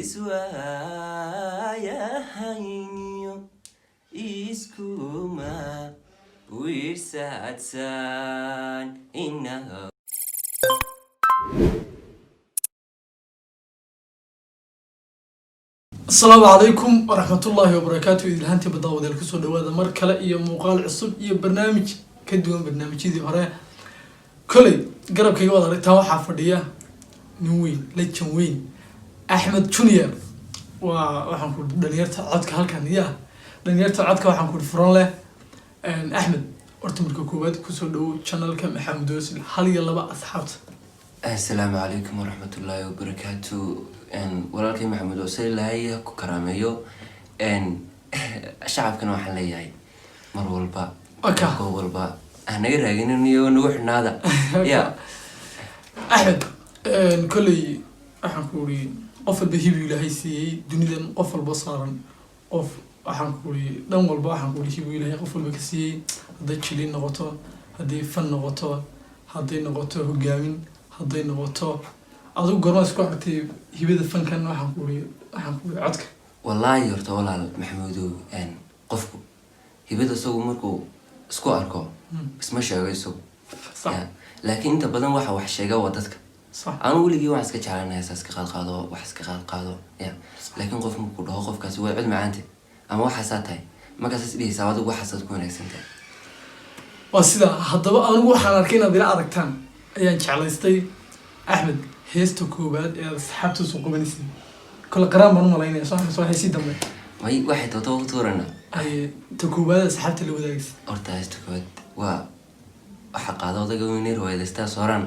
Iswaayahayniyo iskuma wiirsaadsan inaha. Asalaamu calaykum waraxmatullaahi wabarakaatu. Idilhaantii badaawadeel, kusoo dhawaada mar kale iyo muuqaal cusub iyo barnaamij ka duwan barnaamijyadii hore. Koley garabkayga waad aragtaa, waxaa fadhiya nin weyn, legend weyn, Axmed Junior. Waa waxaan ku dhalinyarta codka halkan ya dhalinyarta codka waxaan ku furan leh. Axmed, horta marka koowaad kusoo dhawo channelka Maxamed Oosil, hal iyo laba asxaabta. Asalaamu calaykum waraxmatullaahi wabarakaatu. Walaalkay Maxamed Oosel, ilaahay ha ku karaameeyo. Shacabkana waxaan leeyahay mar walba, goob walba hanaga raaginin iyo nagu xidhnaada ya. Axmed, kolley waxaan ku uri qof walba hibu Ilaahay siiyey dunidan, qof walba saaran, qof waxaan ku uri dhan walba waxaan ku uri hibu Ilaahay qof walba ka siiyey, hadday jilin noqoto, hadday fan noqoto, hadday noqoto hogaamin, hadday noqoto. Adigu goormaa isku aragtay hibada fankan, waxaan ku uri codka? Wallaahi horta walaal Maxamuudow, qofku hibada isagu markuu isku arko isma sheego isagu. Ya, laakiin inta badan waxa wax sheega waa dadka. Anu weligii waxaan iska jeclanaya heesa iska qaadqaado, wax iska qaadqaado ya, laakiin qof markuu dhaho qofkaasi waa cod macaante ama waxaasaa tahay, markaas is dhihaysaa adigu waxaasaad ku wanaagsan tahay. Waa sida. Haddaba anigu waxaan arkay inaad ila aragtaan ayaan jeclaystay. Axmed, heesta koowaad ee aad asxaabta usoo qabanaysid, kole qaraan baan umalaynaya, soo soo heesii dambe. May, waxay toota ku tuuranaa. Ay, ta koowaad asxaabta la wadaagaysa. Horta heesta koowaad waa waxaa qaada odayga weyne riwaayadaystaa Sooraan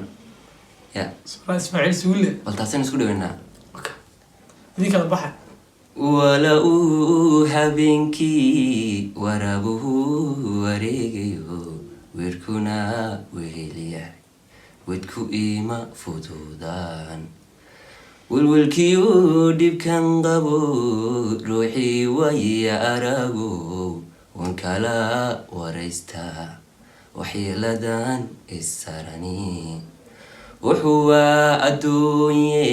ya. Sooraan Ismaaciil Suulle. Bal taasaan isku dhaweynaa. Okay. Idin kala baxa. Wala uu habeenkii waraabuhu wareegayo, weerkuna wehelyahay, wedku ima fududaan, welwelkiyu dhibkan qabo, ruuxii waya arago, wan kala waraystaa waxyeeladan isarani, wuxuu waa adduunye,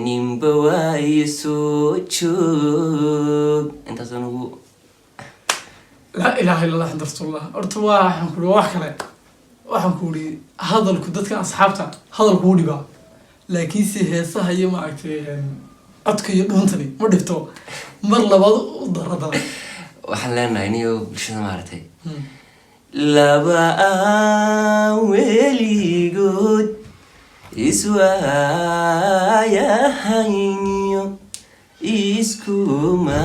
ninba waayo soo joog. Intaas anugu. Laa ilaaha illa Allah, xamd rasuulullah. Horta waa waxaan ku uri waa wax kale. Waxaan ku uri hadalku dadkan asxaabta hadalku wuu dhibaa, laakiinse heesaha iyo maaragtay codka iyo dhuuntani ma dhibto. Mar labaad u daradana. Waxaan leenahay niyo bulshada maaragtay, laba aan weligood iswaayahayniyo iskuma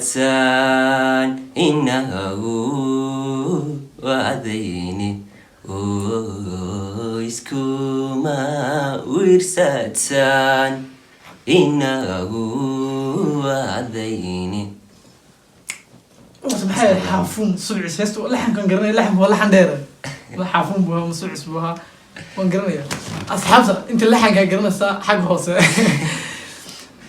wiirsaadsan inagu adayni, iskuma wiirsaadsan inagu adayni. Horta maxay ahayd? Xaafuun subcis heesta laxankan garanaya. Laxanku waa laxan dheer. Xaafuun buu ahaa ma subcis buu ahaa? Waan garanaya. Asxaabta inta laxankaa garanaysaa, xagga hoose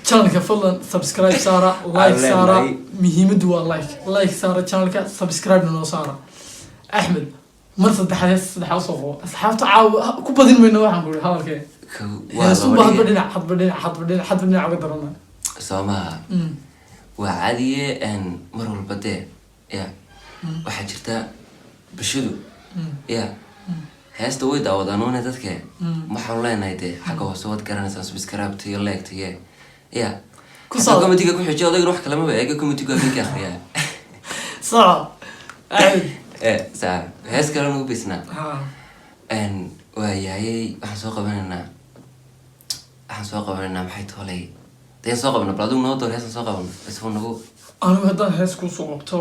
channelka fadlan subscribe saara, like saara. Leenahay. Muhiimaddu waa like, like saara channelka, subscribe-na noo saara. Axmed, mar saddexaad, heesta saddexaad usoo qabo asxaabta. Caawa ku badin mayno, waxaan ku ihi hadalkee. Waa heesunba laba hadba dhige. Dhinac hadba dhinac hadba dhinac hadba dhinac uga darana. Soo maha? Waa caadiye. Mar walba dee ya waxaa jirta bulshadu ya heesta way daawadaan uune dadke. Waxaanu leenahay dee xagga hoose waad garanaysaa, subscribe iyo like iyo ya Ku xataa commentiga ku xijiyo. Odaygan wax kalamaba eega, commentigu habeenkii akhriyaa. Soco, Axmed. Saa hees kale nagu bisnaa. Ha. Waayahay, waxaan soo qabanaynaa maxay toolay deen soo qabna? Bal adigu noo door heesaan soo qabano isagoo nagu. Anigu haddaan hees kuusoo qabto,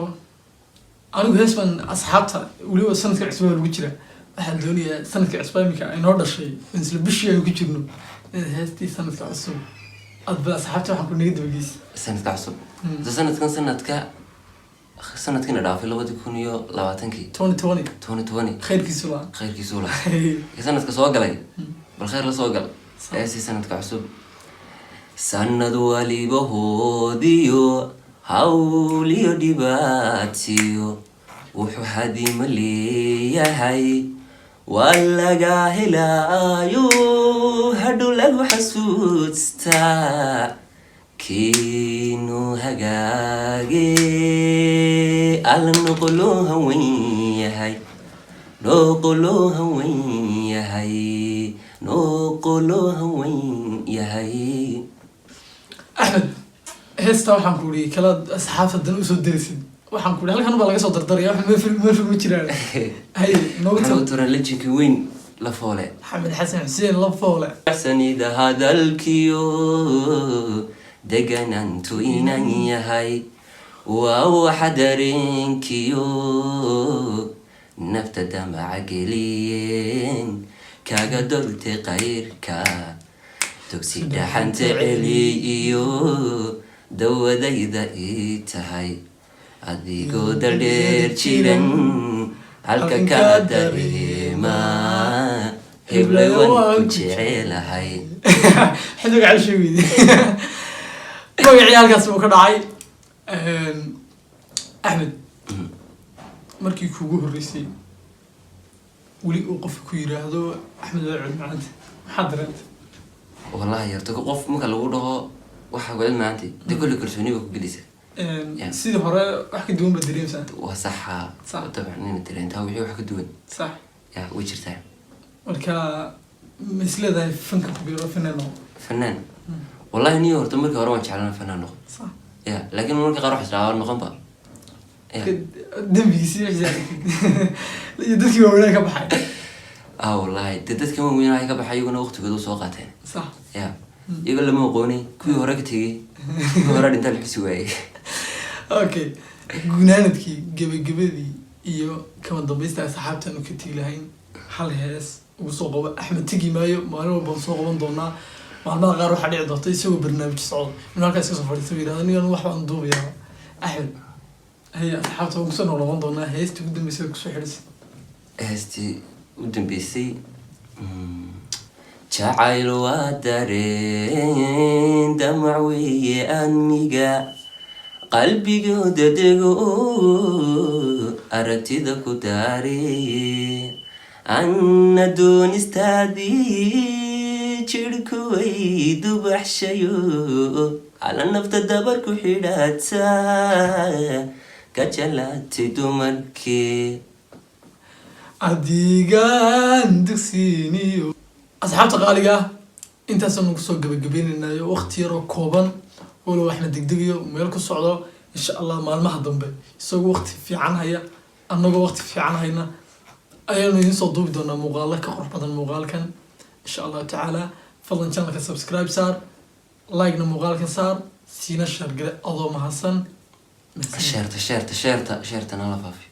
anigu hees baan asxaabta weliba sanadka cusub baa lagu jira. Waxaan doonayaa sanadka cusub imika ay noo dhashay, isla bishii aynu ku jirno, inaad heestii sanadka cusub aad ba asxaabta waxaan ku naga dabageysa. Sanadka cusub. So sanadkan, sanadkina dhaafay 2020-kii. 2020. 2020. Khayrkiisu laa. Khayrkiisuu lahaa. Sanadka soo galay bal khayr la soo gal. Heestii sanadka cusub: sanad waliba hoodiyo hawliyo dhibaatiyo wuxuu hadima leeyahay. Waa laga helaayo, hadhow lagu xasuustaa. Kiinu hagaage, alla noqoloo hawan yahay, noqoloo hawan yahay, noqoloo hawan yahay. Axmed, heesta waxaan ku uri kala asxaabta dan usoo derisid. Waxaan ku uri halkan baa laga soo dardaraya, wax meel fog ma jiraan. Haye, noogu Waxaan tal. u turan lejinkii weyn, La Foole. Axmed Xasan Xuseen La Foole. Sanida hadalkiyo deganantu inan yahay, waa waxa dareenkiyo nafta damaca geliyeen, kaga doltay qayrka, dugsi dhaxanta celi iyo dawadayda ii tahay, adigoo daldheer jiran halka kaa dareema, heblay waan ku jecelahay. Xidiga cali sheegaydi, magacii halkaas buu ka dhacay. Axmed, markii kuugu horreysay weli uu qofka ku yiraahdo "Axmed waa cod macaanta", maxaa dareentay? Wallahi horta qof marka lagu dhaho waxaa ku maanta dee kolle kalsooni ba ku gelisa. Sidii hore wax ka duwan baad dareemsaa. Waa saxa. Sax. Dabcan ina dareentaa wixii wax ka duwan. Ya, way jirtaa. Marka ma isleedahay fanka ku biiro, fanaan noqo? Fanaan, wallahi niyo horta markii hore waan jeclaan fanaan noqon. Ya, laakiin marka qaar wax isdhaawaa noqon ba ya. Dembigiisi wixii aragtid iyo dadkii waaweynaa ka baxay. Ah, wallahi dee dadkan waaweyn waxay ka baxay iyaguna waqtigooda soo qaateen. Ya, iyagoo lama aqoonay, kuwii hore ka tegey, kuwii hore dhintaa la xusi waayey. Okay, gunaanadkii, gebagabadii iyo kama dambaysta asxaabtaanu ka tegi lahayn, hal hees ugu soo qabo. Axmed tegi maayo, maalin walbaan soo qaban doonaa. Maalmaha qaar waxaa dhici doonta isagoo barnaamij socdo inuu halkaas iska soo fadhiisto, yidhahdo nigan wax baan duubayaa. Axmed, haye, asxaabta waan kusoo noqnoqon doonaa. Heestii ugu dambeysay kusoo xidhisay. Heestii u dambeysay, jacayl waa dareen damac weeye, admiga qalbigooda dego, aragtida ku daareye, anna doonistaadii jirhku way dubaxshayo, ala nafta dabar ku xidhata, ka jalaatay dumarkii. Adigaan dugsiiniyo. Asxaabta qaaliga ah, intaasaan kusoo gabagabeynaynayo waqti yaroo kooban, walow waxna degdegayo meel ku socdo. Insha Allah maalmaha dambe isagoo waqti fiican haya, annagoo waqti fiican hayna, ayaanu idiin soo duubi doonaa muuqaalo ka qurux badan muuqaalkan, insha Allahu tacaala. Fadlan channelka subscribe saar, like-na muuqaalkan saar, siina share gale, adoo mahadsan. Share-ta, share-ta, share-ta, share-ta nala faafiyo.